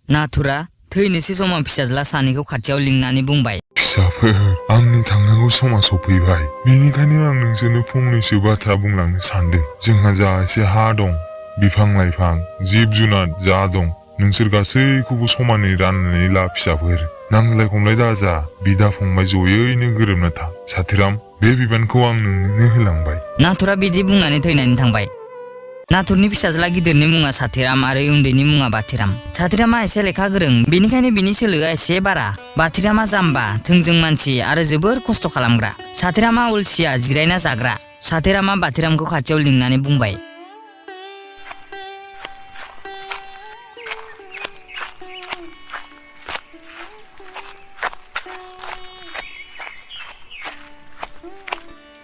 नाथुरा थैनोसै समाव फिसाज्ला सानैखौ खाथियाव लिंनानै बुंबाय, फिसाफोर, आंनि थांनांगौ समा सफैबाय। बेनिखायनो आं नोंसोरनो फंनैसो बाथ्रा बुंलांनो सानदों। जोंहा जा एसे हा दं, बिफां लाइफां, जिब जुनार जा दं, नोंसोर गासैखौबो समानै राननानै ला फिसाफोर। नांज्लाय खमलाय दाजा, बिदा फंबाय जयैनो गोरोबना था। साथोराम, बे बिबानखौ आं नोंनो होलांबाय। नाथुरा बिदि बुंनानै थैनानै थांबाय। नाथुरनि फिसाज्ला गिदिरनि मुङा साथोराम आरो उन्दैनि मुङा बाथिराम। साथोरामा एसे लेखा गोरों, बेनिखायनो बिनि सोलोआ एसे बारा। बाथिरामा जाम्बा, थोंजों मानसि आरो जोबोर खस्थ' खालामग्रा। साथोरामा अलसिया, जिरायना जाग्रा। साथोरामा बाथिरामखौ खाथियाव लिंनानै बुंबाय,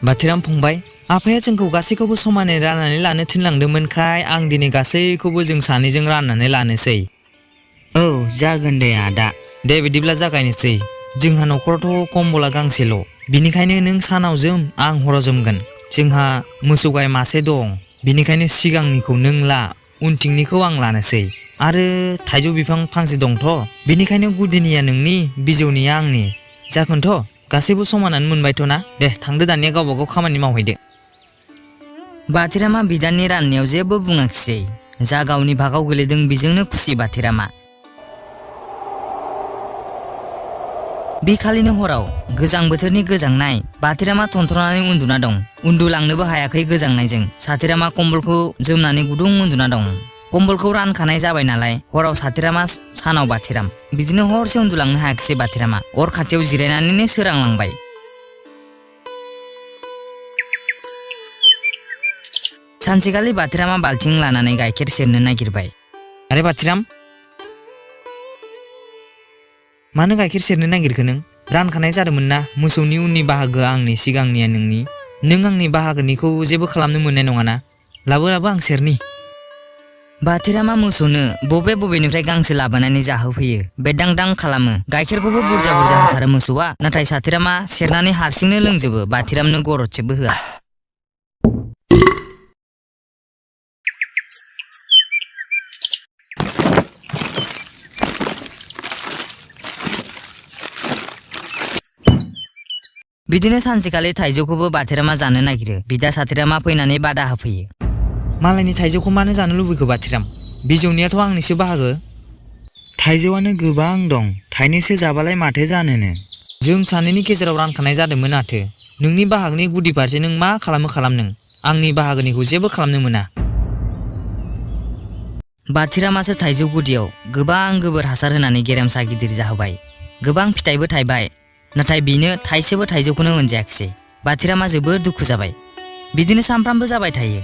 बाथिराम फंबाय, आफाया जोंखौ गासैखौबो समानै राननानै लानो थिनलांदोंमोनखाय आं दिनै गासैखौबो जों सानैजों राननानै लानोसै। औ जागोन दे आदा। दे बिदिब्ला जागायनोसै। जोंहा न'खरावथ' कम्बला गांसेल', बिनिखायनो नों सानाव जोम, आं हराव जोमगोन। जोंहा मोसौ गाय मासे दं, बिनिखायनो सिगांनिखौ नों ला, उनथिंनिखौ आं लानोसै। आरो थाइजौ बिफां फांसे दंथ', बिनिखायनो गुदिनिया नोंनि, बिजौनिया आंनि। जागोनथ'? गासैबो समानानो मोनबायथ' ना? दे थांदो दानिया गावबा गाव खामानि मावहैदो। बाथिरामा बिदाननि राननायाव जेबो बुङाखिसै। जा गावनि भागाव गोलैदों बेजोंनो खुसि बाथिरामा। बे खालिनो हराव गोजां बोथोरनि गोजांनाय, बाथिरामा थनथ्रनानै उन्दुना दं। उन्दुलांनोबो हायाखै गोजांनायजों। साथोरामा कम्बलखौ जोमनानै गुदुं उन्दुना दं। कम्बलखौ रानखानाय जाबाय नालाय, हराव साथोरामा, सानाव बाथिराम। बिदिनो हरसे उन्दुलांनो हायाखिसै बाथिरामा। अर खाथियाव जिरायनानैनो सोरांलांबाय। सानसेखालि बाथिरामा बाल्थिं लानानै गाइखेर सेरनो नागिरबाय। आरे बाथिराम, मानो गाइखेर सेरनो नागिरखो नों? रानखानाय जादोंमोन ना, मोसौनि उननि बाहागोआ आंनि, सिगांनिया नोंनि। नों आंनि बाहागोनिखौ जेबो खालामनो मोननाय नङाना? लाबो आं सेरनि। बाथिरामा मोसौनो बबेनिफ्राय गांसो लाबोनानै जाहोफैयो। बेदांदां खालामो। गाइखेरखौबो बुरजा बुरजा होथारो मोसौआ। नाथाय साथोरामा सेरनानै हारसिंनो लोंजोबो, बाथिरामनो गरदसेबो होआ। बिदिनो सानसेखालि थाइजौखौबो बाथिरामा जानो नागिरो। बिदा साथोरामा फैनानै बादा होफैयो। मालायनि थाइजौखौ मानो जानो लुबैखो बाथिराम? बिजौनियाथ' आंनिसो बाहागो। थाइजौआनो गोबां दं, थाइनैसो जाबालाय माथो जानोनो। जों सानैनि गेजेराव रानखानाय जादोंमोन माथो। नोंनि बाहागोनि गुदि फारसे नों मा खालामो खालाम नों। आंनि बाहागोनिखौ जेबो खालामनो मोना। बाथिरामासो थाइजौ गुदियाव गोबां गोबोर हासार होनानै गेरेमसा गिदिर जाहोबाय। गोबां फिथाइबो थायबाय, नाथाय बिनो थाइसेबो थाइजौखौनो मोनजायाखिसै। बाथिरामा जोबोर दुखु जाबाय। बिदिनो सानफ्रामबो जाबाय थायो।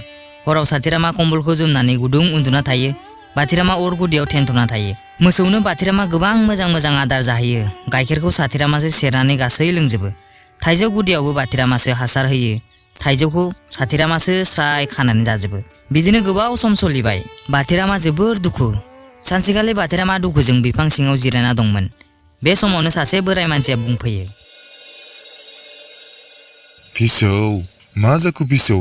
हराव साथोरामा कम्बलखौ जोमनानै गुदुं उन्दुना थायो। बाथिरामा अर गुदियाव थेन्थ'ना थायो। मोसौनो बाथिरामा गोबां मोजां मोजां आदार जाहोयो। गाइखेरखौ साथोरामासो सेरनानै गासै लोंजोबो। थाइजौ गुदियावबो बाथिरामासो हासार होयो। थाइजौखौ साथोरामासो स्राय खानानै जाजोबो। बिदिनो गोबाव सम सोलिबाय। बाथिरामा जोबोर दुखु। सानसेखालि बाथिरामा दुखुजों बिफां सिङाव जिरायना दंमोन। बे समावनो सासे बोराय मानसिया बुंफैयो। फिसौ, मा जाखो फिसौ?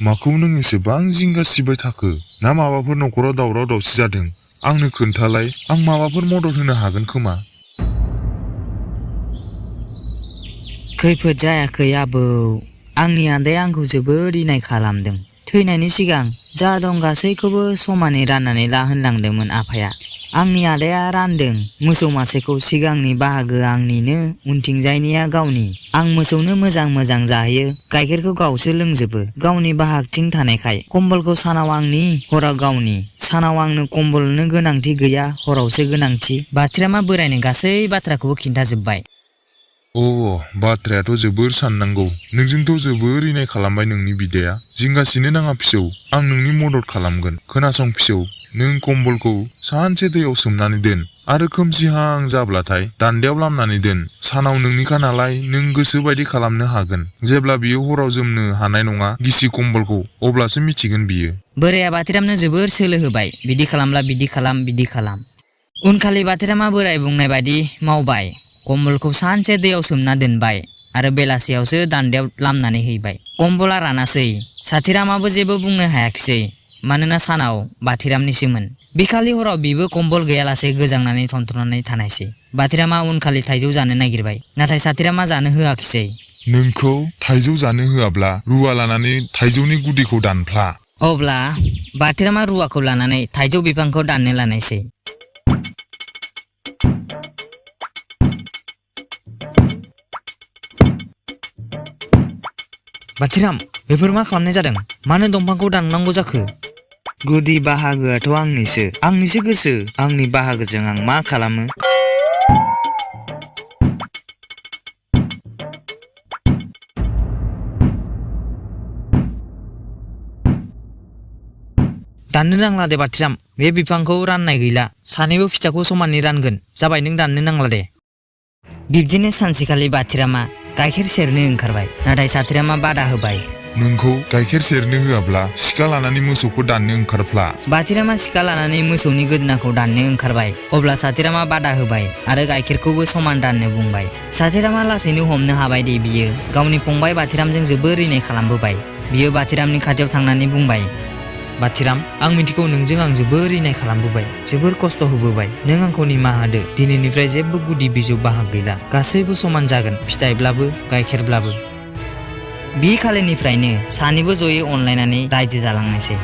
माखौ नों एसेबां जिंगा सिबाय थाखो? ना माबाफोर न'खराव दावराव दावसि जादों? आंनो खोन्थालाय, आं माबाफोर मदद होनो हागोन खोमा। खैफोद जायाखै आबौ। आंनि आदाया आंखौ जोबोद इनाय खालामदों। थैनायनि सिगां जा दं गासैखौबो समानै राननानै ला होनलांदोंमोन आफाया। आंनि आदाया रानदों। मोसौ मासेखौ सिगांनि बाहागो आंनिनो, उनथिंजायनिया गावनि। आं मोसौनो मोजां मोजां जाहोयो। गाइखेरखौ गावसो लोंजोबो, गावनि बाहागथिं थानायखाय। कम्बलखौ सानाव आंनि, हराव गावनि। सानाव आंनो कम्बलनो गोनांथि गैया, हरावसो गोनांथि। बाथिरामा बोरायनो गासै बाथ्राखौबो खिन्थाजोब्बाय। बाथ्रायाथ' जोबोर साननांगौ। नोंजोंथ' जोबोर इनाय खालामबाय नोंनि बिदाया। जिंगासिनो नाङा फिसौ, आं नोंनि मदद खालामगोन। खोनासं फिसौ, नों कम्बलखौ सानसे दैयाव सोमनानै दोन आरो खोमसिहां जाब्लाथाय दान्दायाव लामनानै दोन। सानाव नोंनिखा नालाय नों गोसो बायदि खालामनो हागोन। जेब्ला बियो हराव जोमनो हानाय नङा गिसि कम्बलखौ, अब्लासो मिथिगोन बियो। बोराया बाथिरामनो जोबोर सोलो होबाय। बिदि खालामब्ला बिदि खालाम, बिदि खालाम। उनखालि बाथिरामा बोराय बुंनाय बायदि मावबाय। कम्बलखौ सानसे दैयाव सोमना दोनबाय आरो बेलासियावसो दान्दायाव लामनानै हैबाय। कम्बला रानासै। साथोरामाबो जेबो बुंनो हायाखिसै, मानोना सानाव बाथिरामनिसोमोन। बिखालि हराव बिबो कम्बल गैयालासे गोजांनानै थनथ्रनानै थानायसै। बाथिरामा उनखालि थाइजौ जानो नागिरबाय, नाथाय साथिरामा जानो होआखिसै। नोंखौ थाइजौ जानो होआब्ला रुवा लानानै थाइजौनि गुदिखौ दानफ्ला। अब्ला बाथिरामा रुवाखौ लानानै थाइजौ बिफांखौ दाननो लानायसै। बाथिराम, बेफोर मा खालामनाय जादों? मानो दंफांखौ दाननांगौ जाखो? गुदि बाहागोआथ' आंनिसो गोसो। आंनि बाहागोजों आं मा खालामो? दाननो नांला दे बाथिराम, बे बिफांखौ राननाय गैला। सानैबो फिथाइखौ समानै रानगोन। जाबाय, नों दाननो नांला दे। बिब्दिनो सानसेखालि बाथिरामा गाइखेर सेरनो ओंखारबाय, नाथाय साथिरामा बादा होबाय। नोंखौ गाइखेर सेरनो होआब्ला सिखा लानानै मोसौखौ दाननो ओंखारफ्ला। बाथिरामा सिखा लानानै मोसौनि गोदोनाखौ दाननो ओंखारबाय। अब्ला साथिरामा बादा होबाय आरो गाइखेरखौबो समान दाननो बुंबाय। साथिरामा लासैनो हमनो हाबाय दि बियो गावनि फंबाय बाथिरामजों जोबोर इनाय खालामबोबाय। बियो बाथिरामनि खाथियाव थांनानै बुंबाय, बाथिराम, आं मिथिगौ नोंजों आं जोबोर इनाय खालामबोबाय, जोबोर खस्थ' होबोबाय। नों आंखौ निमाहा होदो। दिनैनिफ्राय जेबो गुदि बिजौ बाहागो गैला। गासैबो समान जागोन, फिथाइब्लाबो गाइखेरब्लाबो। बि खालिनिफ्रायनो सानैबो जयै अनलायनानै रायजो जालांनायसै।